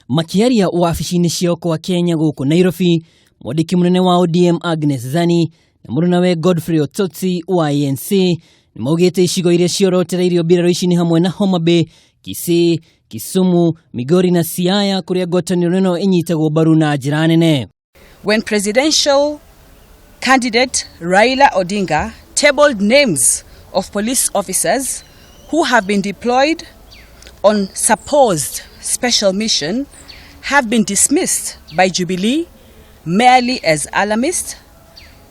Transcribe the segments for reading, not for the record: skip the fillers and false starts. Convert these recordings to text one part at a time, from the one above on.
Makĩaria wabici-inĩ ciao kwa Kenya gũkũ Nairobi, mwandĩki mũnene wa ODM Agnes Zani na mũrunawe Godfrey Ototsi wa ANC nĩ maugĩte icigo iria ciorotereirio mbirarũ ici nĩ hamwe na Homa Bay, Kisii, Kisumu, Migori na Siaya kũrĩa ngwatanĩro ĩno ĩnyitagwo mbaru na njĩra nene. When presidential candidate Raila Odinga tabled names of police officers who have been deployed on supposed special mission have been dismissed by Jubilee merely as alarmists,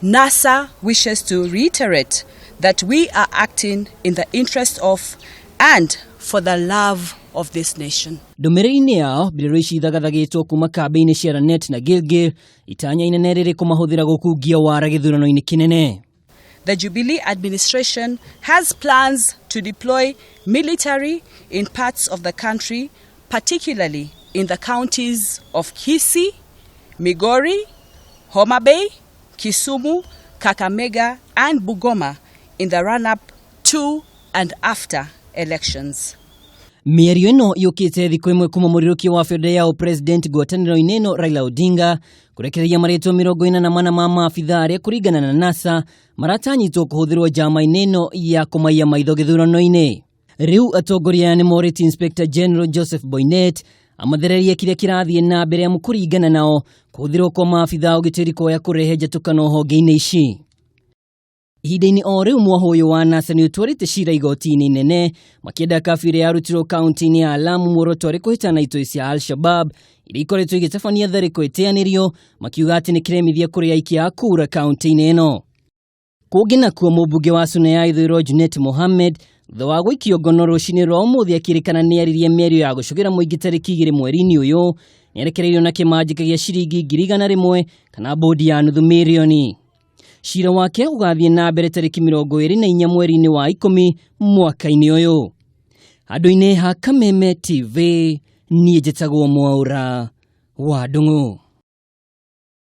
NASA wishes to reiterate that we are acting in the interest of and for the love of this nation. Ndũmĩrĩri-inĩ yao, mbirarũ ici ithagathagĩtwo kuma kambĩ-inĩ cia Lanet na Gilgil, itanya inene rĩrĩ kũmahũthĩra gũkungia wara gĩthurano-inĩ kĩnene. The Jubilee administration has plans to deploy military in parts of the country, particularly in the counties of Kisii, Migori, Homa Bay, Kisumu, Kakamega, and Bungoma in the run-up to and after elections. Mĩario ĩno yũkĩte thikũ ĩmwe kuma mũrirũkia wa bendera ya ũpresident ngwatanĩro-inĩ ĩno Raila Odinga kũrekereria marĩtwa 44 ma maabitha arĩa kũringana na NASA maratanyitwo kũhũthĩrwo njama-inĩ ĩno ya kũmaiya maitho gĩthurano-inĩ. Rĩu atongoria aya nĩ morĩtie Inspector General Joseph Boinnet amathererie kĩrĩa kĩrathiĩ na mbere amu kũringana nao kũhũthĩrwo kwa maabitha a ũgitĩri kwaya kũrehe njatũkano honge-inĩ ici. Ihinda-inĩ o rĩu mwahũ ũyũ wa NASA nĩ ũtwarĩte cira igoti-inĩ inene makĩenda kabu ĩrĩa yarutirwo kaunti-inĩ ya Lamu muoroto arĩ kũhĩtana na itoi cia Al-Shabab iria ikoretwo igĩtabania tharĩko ĩteanĩrio makiuga atĩ nĩ kĩremithia kũrĩ aikia a kura kaunti-inĩ ĩno. Kũngĩ nakuo mũmbunge wa Suna ya Ithũĩro Junet Mohammed thutha wa gũikio ngono rũcinĩ rwa ũmũthĩ akĩrĩkana nĩ aririe mĩario ya gũcũgĩra mũingĩ tarĩki 2 mweri-inĩ ũyũ nĩarekereirio na kĩmanjĩka gĩa ciringi 100,000 kana bodi ya nuthu mirioni. Cira wake ũgathiĩ na mbere tarĩki 24 mweri-inĩ wa 10 mwaka-inĩ ũyũ. Handũ-inĩ ha Kameme TV, niĩ njĩtagwo Mwaũra wa Ndung'u.